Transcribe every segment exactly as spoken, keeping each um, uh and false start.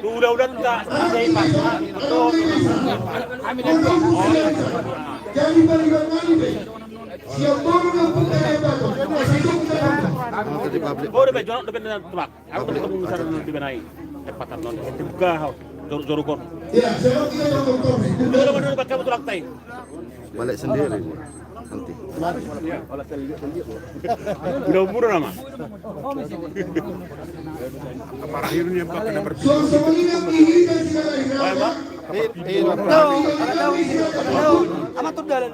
Tu ulaulanta, Balik sendiri nanti. Udah umur nama. Ama tu dalan.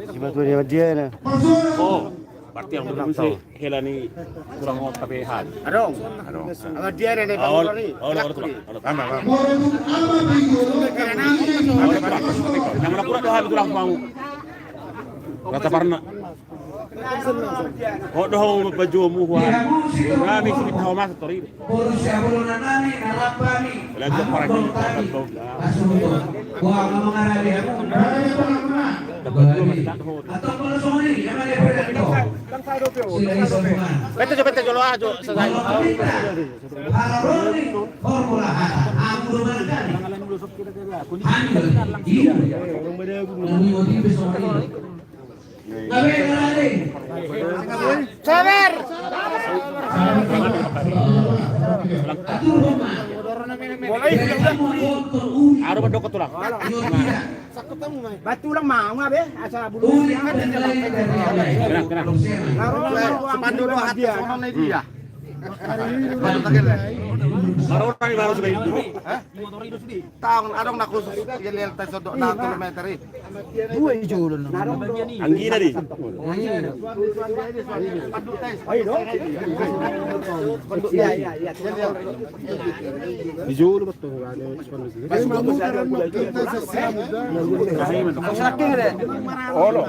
Di batu dia, dia na. Oh, berarti yang belum tahu. Hela ni kurang otak pe han. Adong. Adong. Sama dia na. Awal, awal, awal tulang. Awal tulang. Yang mana kurang tuh han tulang mau. Rata parna. Ho do ho pajomu huan. Nami sini tahu mas tori. Borussia Bolona nami na rap hami. Lagi parang ini. Asuhuton. Wah, ngomong arah dia. Atau kalau songoni, yang ada berani kau. Sila iso bukan. Bete jo, bete jolo ajo selesai. Hararoni formula hata. Aku do barangkali. Hami do. Iya. Nami mau tipe songoni. Sabar. Aru mandok tulang. Batu ulang mau ngabe asa bulu. Kena, kena. Sepanduk dia. Baru tadi baru sudah itu. Taon adong na khusus yel-yel tes sodok na tolu meter i. Dua i jolo na. Anggina di. Di jolo betul. Olo.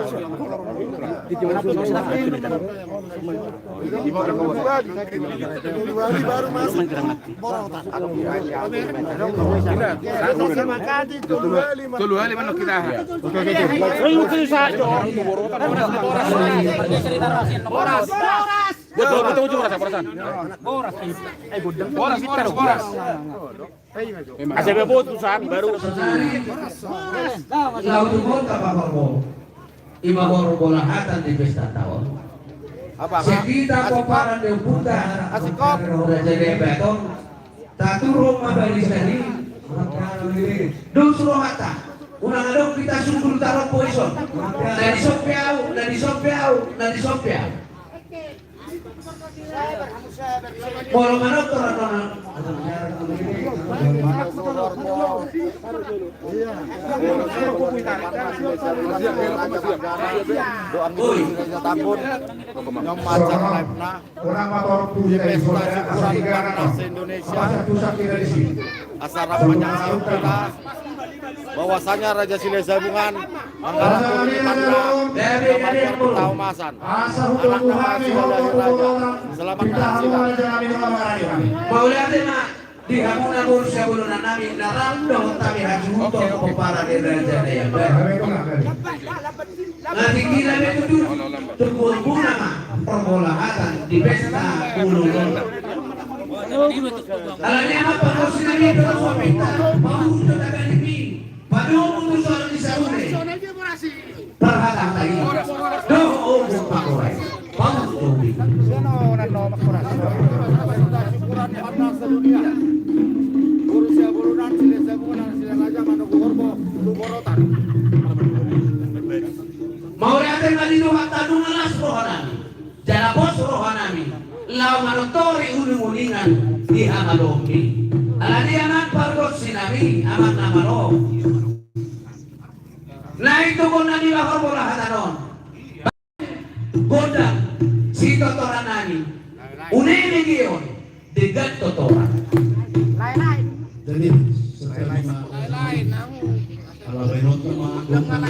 Tolu hali manuk kita. Boras. Boras. Boras. Boras. Asa be botu san baru. Laut tu kota Paparbo. Ima boru bola hatan di pesta taon. Sekita pomparan di ompunta. Raja Debata on. Taturhon ma barisan i. Dos rohanta. Unang adong hita sungkun tarombo ison. Na disompe au, na disompe au, na disompe au. Molo manontor annon. Doan ni Raja Tambun. Nyom acara live na. Di pesta syukuran se-Indonesia. Asa rap manyaksikan kita. Bahwasanya Raja Silahisabungan mangharap turun di tangga. Selamat datang kita umasan. Anak nama Silalahi Raja. Selamat datang kita. Mauliate ma di hamuna boru siaboru na nami na rap dohot hami hasuhuton pomparan ni Raja Naiambaran. Nga tingkina be tutu tu bumbuna ma parbolahatan di pesta bulung on. Alani aha pangkos nami dohot suami ta pahuto taganimi. Padomu tu soal ni sahure. Parhata-hata i. Dohot ombun pakorai. Paus ombun. Mauliate ma di Tuhanta nunga las rohanami. Jala pos rohanami, laho manontori uning-uningan di hamaloonmi. Alani i amang pargonsinami, amang na malo. Naeng togonnami ma horbo lahatanami. Gondang sitotorannami. Unang mangihon denggan totoran. Jadi setelah lima ala bainonta ma gondang.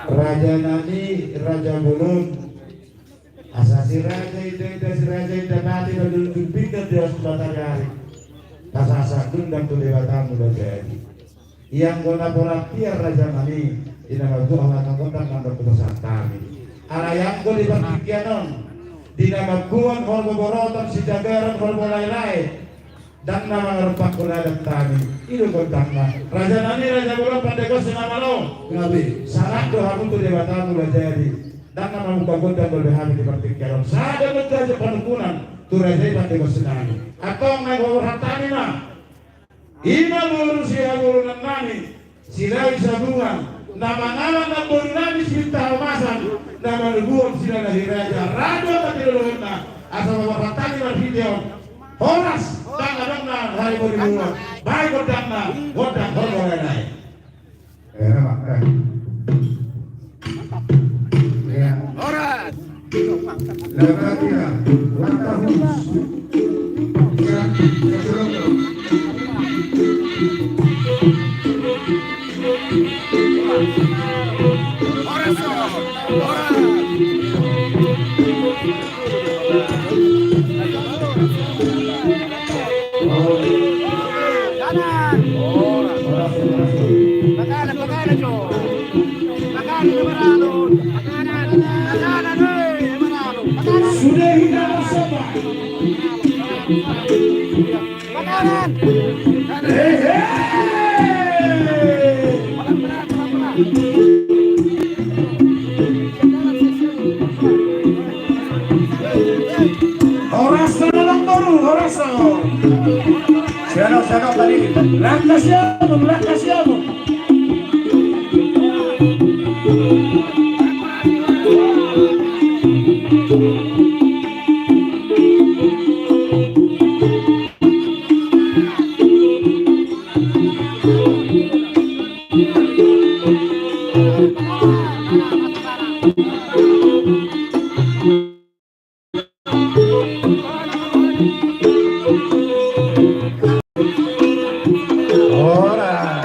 Raja nami, Raja Bulung, asa Si Raja Inda-inda, si Raja Indapati, na dung jumpingkon di atas mataniari, pasahat-sahat gondang tu Debatamu Raja i. Ianggo na pola piar Raja nami, di na mambuat hata gondang mandok tu pasahat hami. Alai anggo di partingkian on, di na mambuat horbo borotan, sijagaran horbo lae-lae, ndang na mangarpangkon adat hami. I do gondangna. Raja nami, Raja Bolon, pandegosi na malo. Gabe. Sahat do hamu tu Debatamu Raja i. Ndang na mambuka gondang dope hami di partingkian on. Sahat do gondang panungkunan tu Raja i, pandegosi nami. Antong na huborhat hami ma. I ma boru sihaboruon nami. Silahi Sabungan, na mangalan namboru nami Sipinta Haomasan, na manubuhon Silalahi Raja, radu angka tinodongonna, asa mamborhat hami marhite on. Horas, ndang adong na haribo di bulan, baen gondangna, gondang horbo lae-lae. Eh, nama, eh. Ya. Horas. Kanan. Pakanan, pakanan, jo. Pakanan, pakanan, pakanan, pakanan, eh, pakanan. Sudah kita bersama. Pakanan. Hehe. Horas na, horas na, horas na. Siap, siap, tadi. Langkas ya, langkas ya. Ora.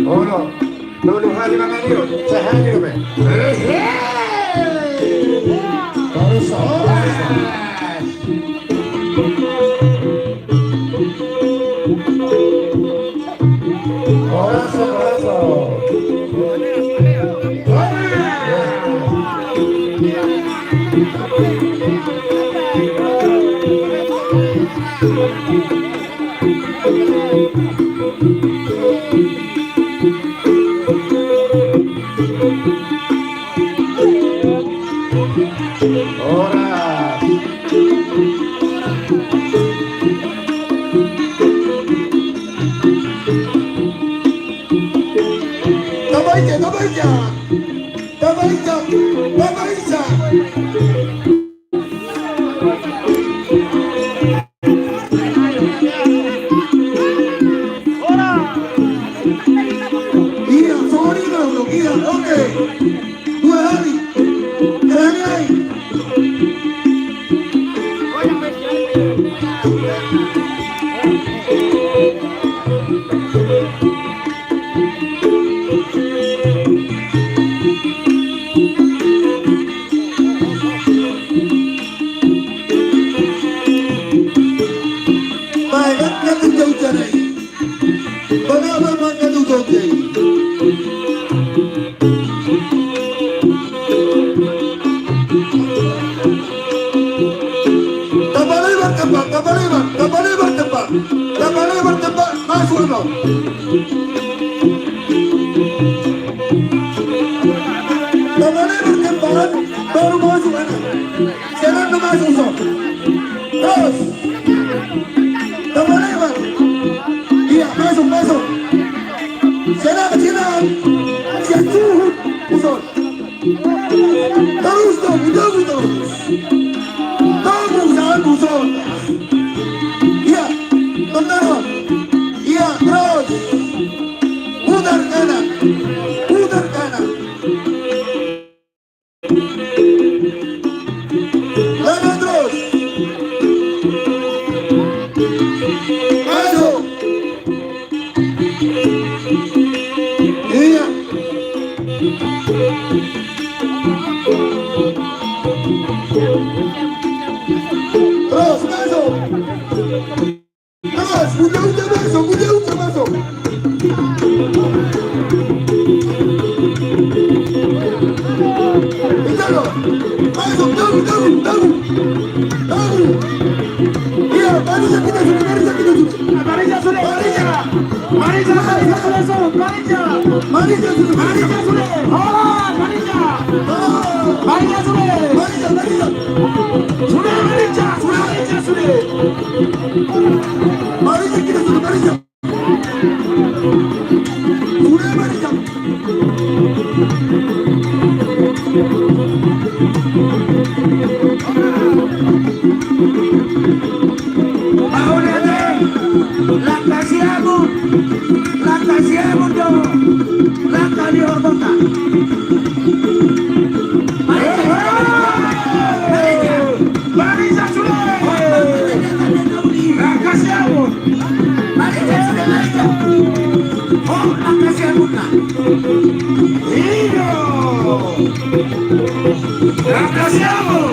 Olo. Tolu hali mangan i, sahali dope. Horas, horas. Horas, horas. Ora. Tabaika, tabaika. Tabaika, tabaika. Iya, sorry, no, no, iya, oke. Dua hari. Tiga hari. Baen, angka tu jauh jarai. Baen, baen, angka tu jauh jarai. Tapalebar tembak, tapalebar, tapalebar tembak. Tapalebar tembak, masuk annon. Tapalebar tembak, baru masuk annon. Sian annon masuk, so. Terus. Tapalebar. Iya, masuk, masuk. Sian annon, sian annon. Sian suhut, masuk. Terus dong, udah, udah, terus. Laga terus. Masuk. Iya. Terus, masuk. Terus, udah, udah masuk, udah, udah masuk. Itu loh. Masuk, jauh, jauh, jauh. Jauh. Iya, Marija kita sudah, Marija kita sudah. Marija sudah. Marija. Marija, Marija sudah, sudah. Marija. Marija sudah. Marija sudah. Hola, Marija. Hola. Marija sudah. Marija, Marija. Sudah, Marija. Sudah, Marija sudah. Marija kita sudah, Marija. Sudah, Marija. Paulete, langka siamun, langka siamun do, langka ni hortota. Marija, Marija, Marija sude. Langka siamun. Marija sude, Marija. Ho, langka siamun na. Iyo. Langka siamun.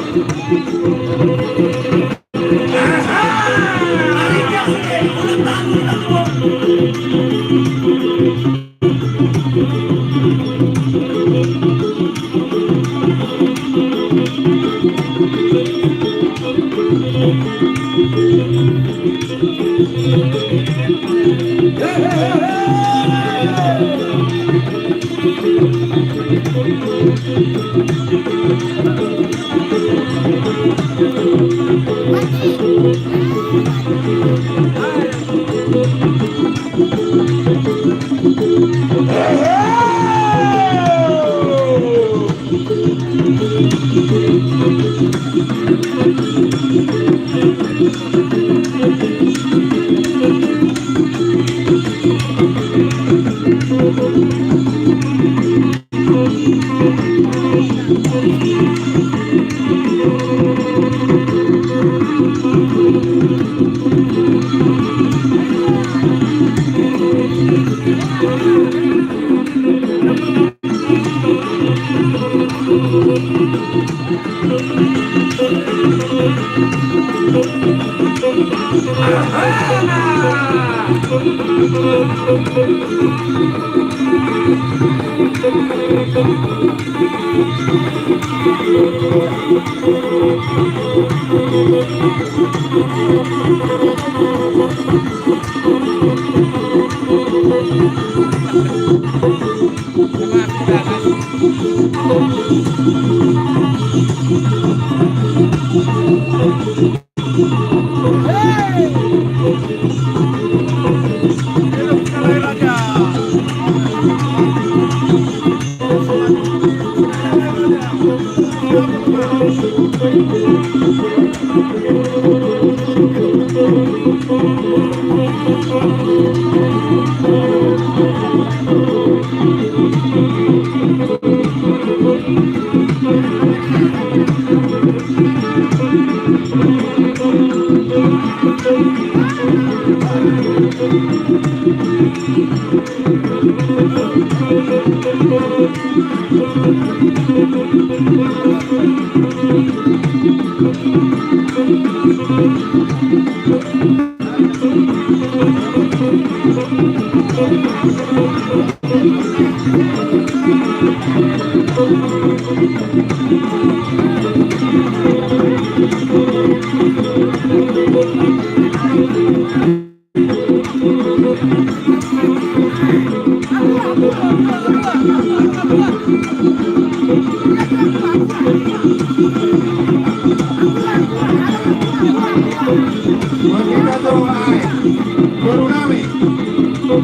Boru nami.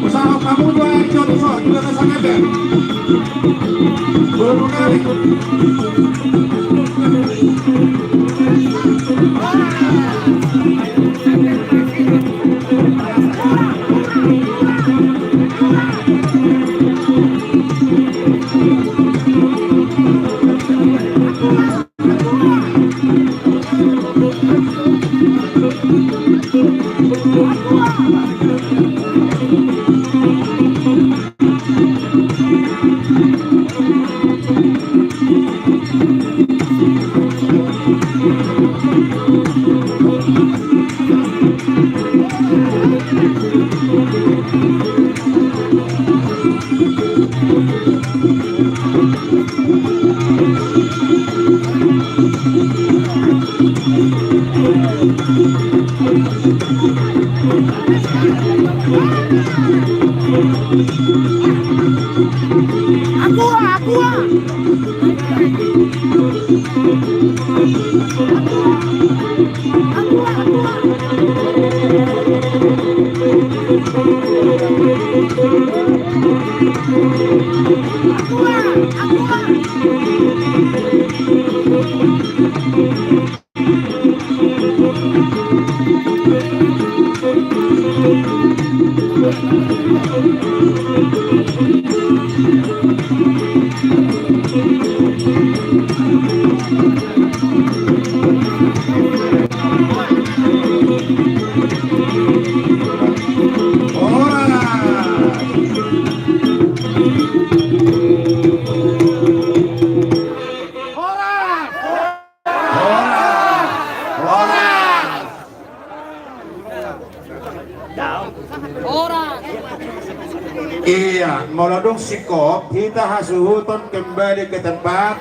Usaha pamudu air jot so juga na sangat. Boru nami. Horas! Horas! Horas! Ia, molo dung singkop, hita hasuhuton kembali ke tempat.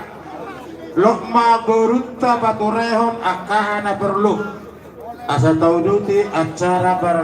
Lok ma borunta paturehon angka na porlu. Asa tauduti acara bar-